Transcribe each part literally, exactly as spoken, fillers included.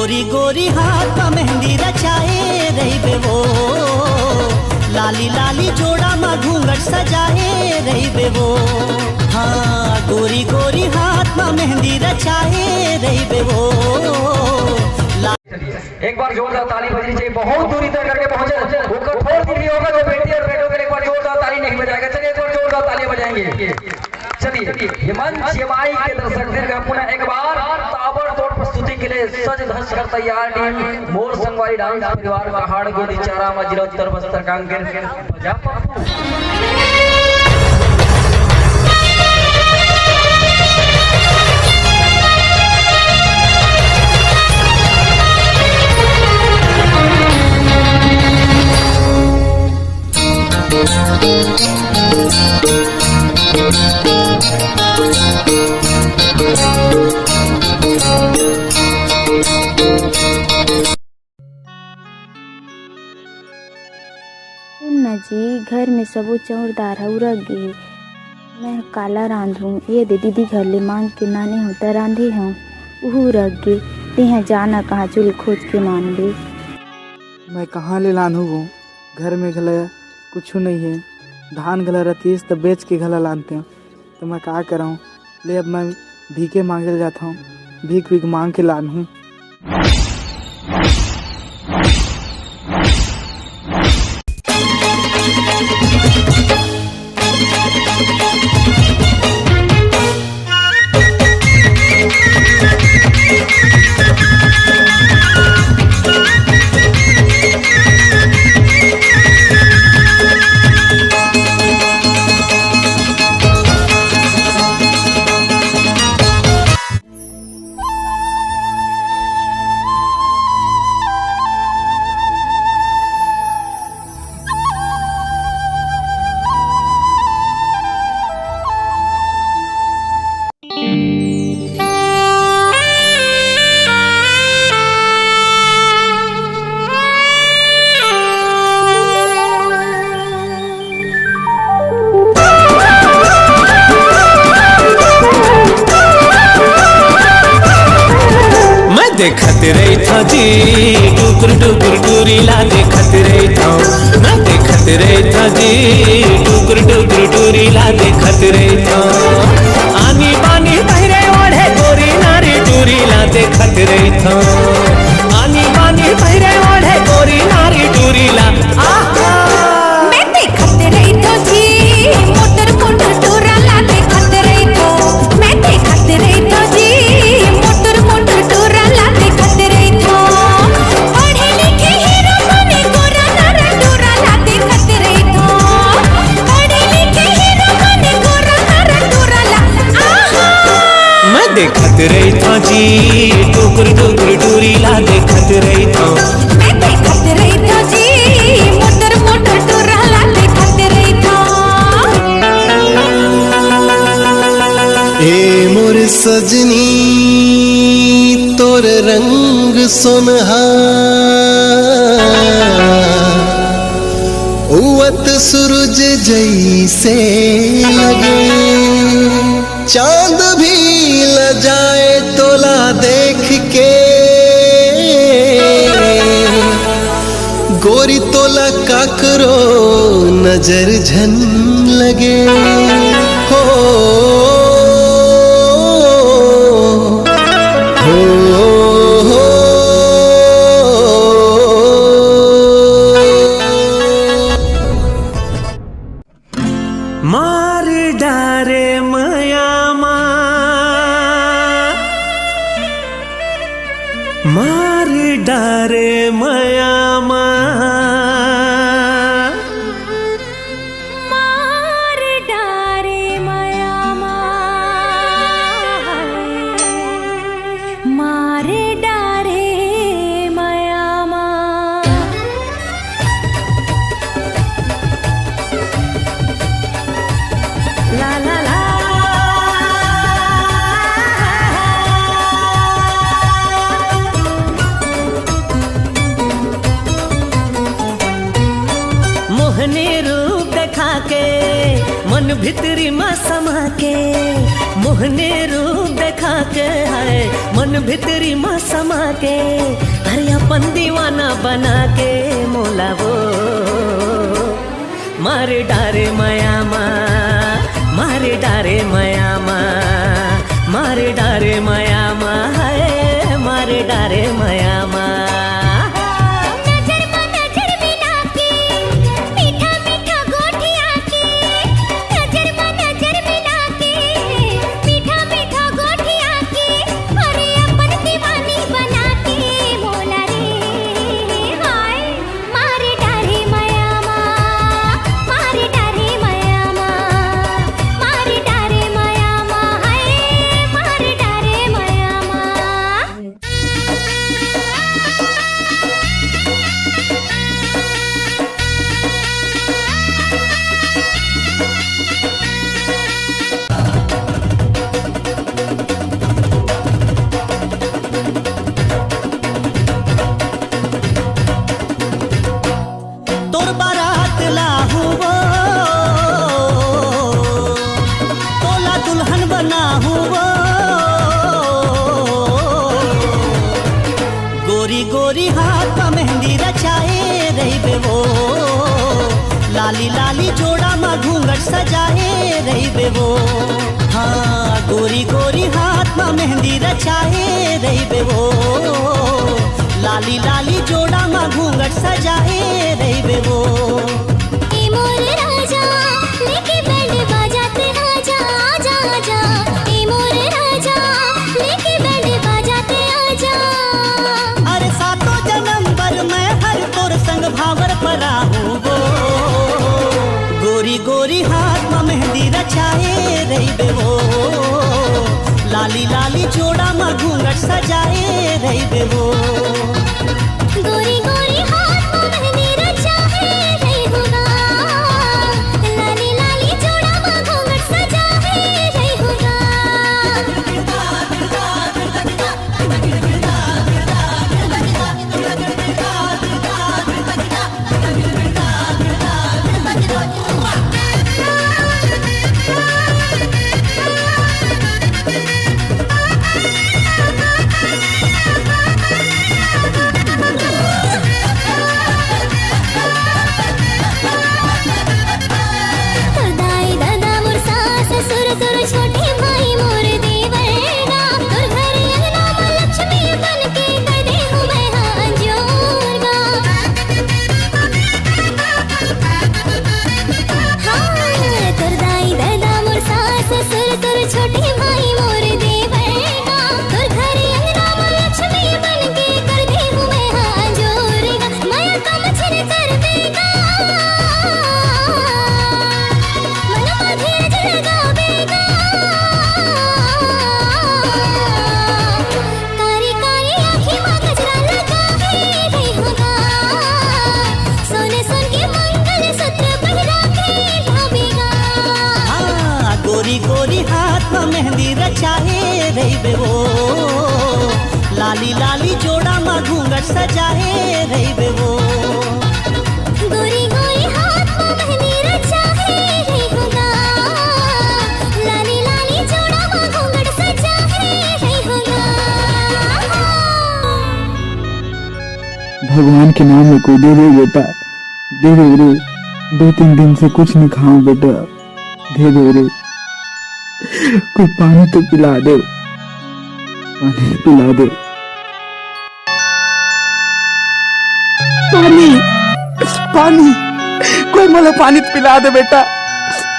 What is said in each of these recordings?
गोरी गोरी हाथ म मेहंदी रचाए रहिबे वो, लाली लाली जोड़ा म घूंघट सजाए रहिबे वो। हाँ, गोरी गोरी हाथ म मेहंदी रचाए रहिबे वो। एक बार जोरदार ताली बजनी चाहिए, बहुत दूरी तय करके पहुंचे। वो कठोर दिन भी होगा जो बेटी और बेटों के लिए एक बार जोरदार ताली नहीं बजाएगा। चलिए, एक बार जोरदार तालियां बजाएंगे। चलिए, ये मंच, ये माइक के दर्शक दीर्घ पुनः एक बार ताबड़तोड़ प्रस्तुति के लिए सज धज कर तैयार टीम मोर संगवारी डांस परिवार, पहाड़ गोदी चारा, जिला उत्तर बस्तर, कांकेर। बजा पप्पू। सुन न जी, घर में सबो चौरदार ह उरक गे हे। मैं काला रांधूं? ये दे दीदी घर ले मांग के लाने हों त रांधे हों, उहू उरक गे। तेंहा जा न कहाँ चूल्ह खोज के लानबे। मैं कहाँ ले लानहूँ वो? घर में घला कुछु नइ हे। धान घला रतिस त बेच के घला लानतेंव। त मैं का करंव? ले, अब मैं भीखे मांगे ल जाथंव, भीख भीख मांग के लानहूँ। मैं देखत रहिथौं जी, टुकुर टुकुर टूरी ला देखत रहिथौं। मैं देखत रहिथौं जी, टुकुर टुकुर टूरी ला देखत रहिथौं। आनी बानी पहिरे ओढ़े गोरी नारी टूरी ला देखत रहिथौं। आनी बानी पहिरे ओढ़े गोरी नारी टूरी ला। आहा! मैं देखत रहिथौं जी, मोटर मोटर टूरा ला देखत रहिथौं। मैं देखत रहिथौं जी, मोटर मोटर टूरा ला देखत रहिथौं। पढ़े लिखे हीरो बने गोरा नारा टूरा ला देखत रहिथौं। पढ़े लिखे हीरो बने गोरा नारा टूरा ला। आहा! मैं देखत रहिथौं जी, टुकुर टुकुर टूरी ला देखत रहिथौं। मैं देखत रहिथौं जी, मोटर मोटर टूरा ला देखत रहिथौं। ए मोर सजनी, तोर रंग सोनहा, उवत सूरज जैसे लगे। चांद भी लजाए तोला देख के, गोरी तोला काकरो नजर झन लगे। हो, हो, हो। मार डारे मया मा, मार डारे मया मा, मार डारे मया मा, मार डारे मया मा। ला, ला, ला। मोहनी रूप देखा के, मन भीतरी मा समा के, मोहने रूप देखा के है, मन भीतरी मा समा के, अरे अपन दीवाना बना के मोला वो मार डारे मया मा, मार डारे मया मा, मार डारे मया मा, हाय मार डारे मया मा। नजर मा नजर मिला के, मीठा मीठा गोठिया के, नजर मा नजर मिला के, मीठा मीठा गोठिया के, अरे अपन दीवानी बना के मोला रे, हाय। मार डारे मया मा, मार डारे मया मा, मार डारे मया मा, हाय, मार डारे मया मा। तोर बारात लाहू वो, तोला दुल्हन बनाहू वो। गोरी गोरी हाथ मा मेहंदी रचाए रहिबे वो, लाली लाली जोड़ा मा घूंघट सजाए रहिबे वो। हाँ, गोरी गोरी हाथ मा मेहंदी रचाए रहिबे वो, लाली लाली जोड़ा मा घूंघट सजाए रहिबे वो। ए मोर राजा, लेके बैंड बाजा ते आजा, आजा, आजा। ए मोर राजा, लेके बैंड बाजा ते आजा। अरे सातों जन्म बर मैं हर तोर संग भांवर पराहूं वो। गोरी गोरी हाथ मा मेहंदी रचाए रहिबे वो, लाली लाली जोड़ा मा घूंघट सजाए रहिबे वो। गोरी गोरी हाथ मा मेहंदी रचाए रहिबे वो, लाली लाली जोड़ा मा घूंघट सजाए रहिबे वो। तोर दाई ददा मोर सास ससुर तोर छोटे भाई मोर देवर गा, तोर घर अंगना मा लक्ष्मी बन के कर देहूं मैं हाथ जोर गा। हाँ, तोर दाई ददा मोर सास ससुर तोर छोटे भाई मोर देवर गा, तोर घर अंगना मा लक्ष्मी बन के कर देहूं मैं हाथ जोर गा। मया कम छिन कर देगा, मन मा धीरज लगावेगा। कारी कारी आँखी मा गजरा लगा के रहिहूँ गा। सोने सोन के मंगल सूत्र पहिरा के रहिबे गा। हाँ, गोरी गोरी हाथ मा मेहंदी रचाए रहिबे वो, लाली लाली जोड़ा मा घूंघट सजाए रहिबे वो। गोरी गोरी हाथ मा मेहंदी रचाए रहिहूँ गा, लाली लाली जोड़ा मा घूंघट सजाए रहिहूँ गा। भगवान के नाम एको दे दे बेटा, दे दे रे। दो तीन दिन से कुछ नहीं खाऊं बेटा, दे दे रे। कोई पानी तो पिला दे, पानी पिला दे। पानी, पानी, कोई मोला पानी तो पिला दे बेटा,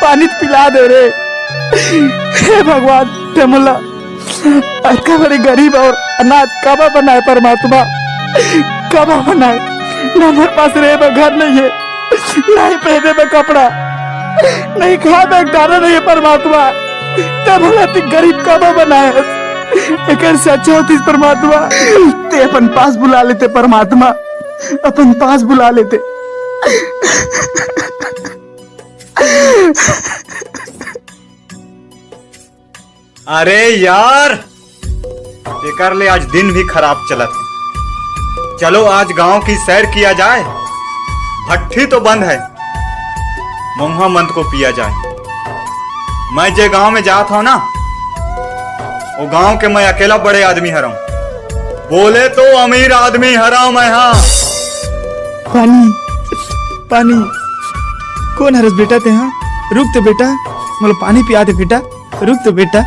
पानी तो पिला दे रे। हे भगवान, ते मोला अतका बड़े गरीब और अनाथ काबर बनाए परमात्मा? काबर बनाए? ना मोर पास रहे बर घर नहीं है, ना ही पहने बर कपड़ा, नहीं खाए बर एक दाना नहीं है परमात्मा। ते मोला अति गरीब काबर बनाए? एकर से अच्छा होतिस परमात्मा, ते अपन पास बुला लेते परमात्मा, अपन पास बुला लेते। अरे यार, एकर ले आज दिन भी खराब चलत हे। चलो आज गांव की सैर किया जाए, भट्ठी तो बंद है, महुआ मंद को पिया जाए। मैं जे गांव में जात हूं ना, वो गांव के मैं अकेला बड़े आदमी हरंव, बोले तो अमीर आदमी हरंव मैं हा। पानी, पानी, कोन हरस बेटा तेहा? रुक तो बेटा, मोला पानी पिया दे बेटा, रुक तो बेटा।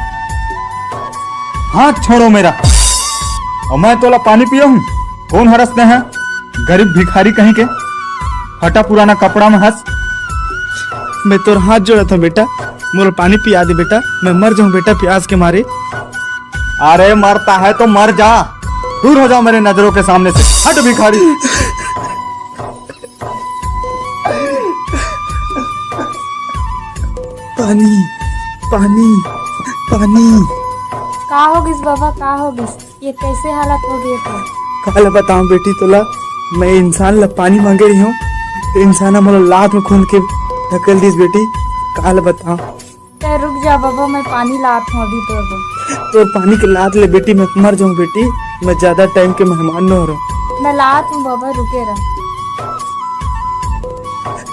हाथ छोड़ो मेरा, अउ मैं तोला पानी पियाहूं। कोन हरस तेहा? गरीब भिखारी कहीं के, फटा पुराना कपड़ा में हस। मैं तोर हाथ जोड़त हंव बेटा, मोला पानी पिया दे बेटा, मैं मर जाहूं बेटा प्यास के मारे। अरे मरता है तो मर जा, दूर हो जाओ मेरे नजरों के सामने से, हट भिखारी। पानी, पानी, पानी। का हो गिस बाबा, का हो गिस? ये कैसे हालत हो गई तो? काला बताऊं बेटी तोला, मैं इंसान ला पानी मांगे रही हूँ, तो इंसान मोला लात में खूंद के ढकेल दिस बेटी। काला बताऊं। ते रुक जा बाबा, मैं पानी लात हूँ अभी तो। तोर पानी के लात ले बेटी, मैं मर जाऊं बेटी, मैं ज्यादा टाइम के मेहमान न हो रहा। मैं लात हूँ बाबा, रुके रह।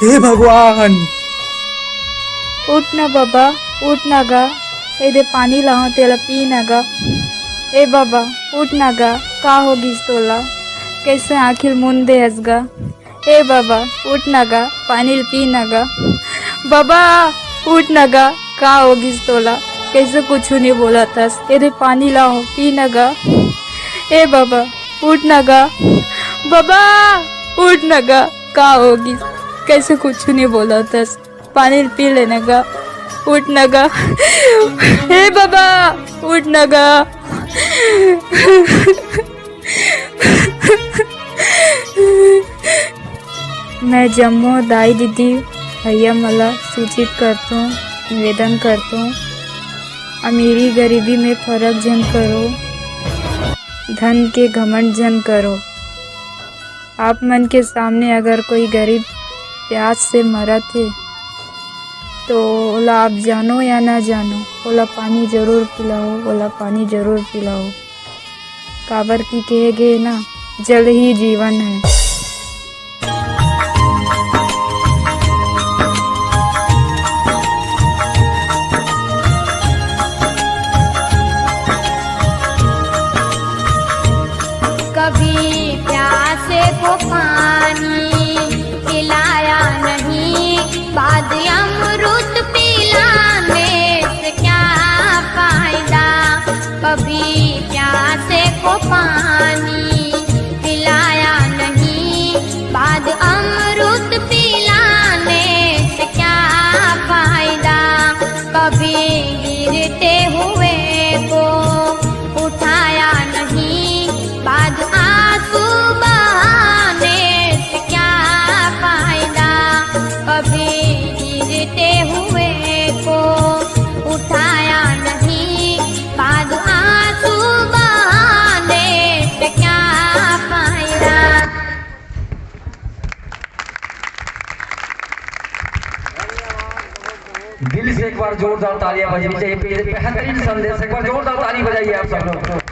हे भगवान, उठ ना बाबा, उठ ना गा, ए दे पानी लाहूं, तेला पी ना गा। ए बाबा, उठ ना गा, का हो गिस तोला? कैसे आँखी ल मूंद दे हस गा? ए बाबा, उठ ना गा, पानी ल पी ना गा। बाबा, उठ ना गा, का हो गिस तोला? कैसे कुछु नहीं बोलत हस? ए दे पानी लाहूं, पी ना गा। ए बाबा, उठ ना गा। बाबा, उठ ना गा, का हो गिस? कैसे कुछु नहीं बोलत हस? पानी पी ले ना गा, उठ ना गा। हे बाबा, उठ ना गा। मैं जम्मो दाई दीदी भैया मन ला सूचित करथों, निवेदन करथों, अमीरी गरीबी में फरक झन करो, धन के घमंड झन करो। आप मन के सामने अगर कोई गरीब प्यास से मरत हे, तो ओला आप जानो या ना जानो, ओला पानी जरूर पिलाओ, ओला पानी जरूर पिलाओ। काबर कि कहे गे ना, जल ही जीवन है। कभी प्यासे को पानी पिलाया नहीं, बाद अमृत पिलाने से क्या फायदा? कभी प्यासे को पानी पिलाया नहीं, बाद अमृत पिलाने से क्या फायदा? कभी गिरते हुए को उठाया नहीं, बाद आंसू बहाने से क्या फायदा? कभी गिरते हुए को उठाया नहीं, बाद आंसू बहाने से क्या फायदा? दिल से एक बार जोरदार तालियां बजनी चाहिए। बे-, बेहतरीन संदेश, एक बार जोरदार ताली बजाइए आप सब लोग।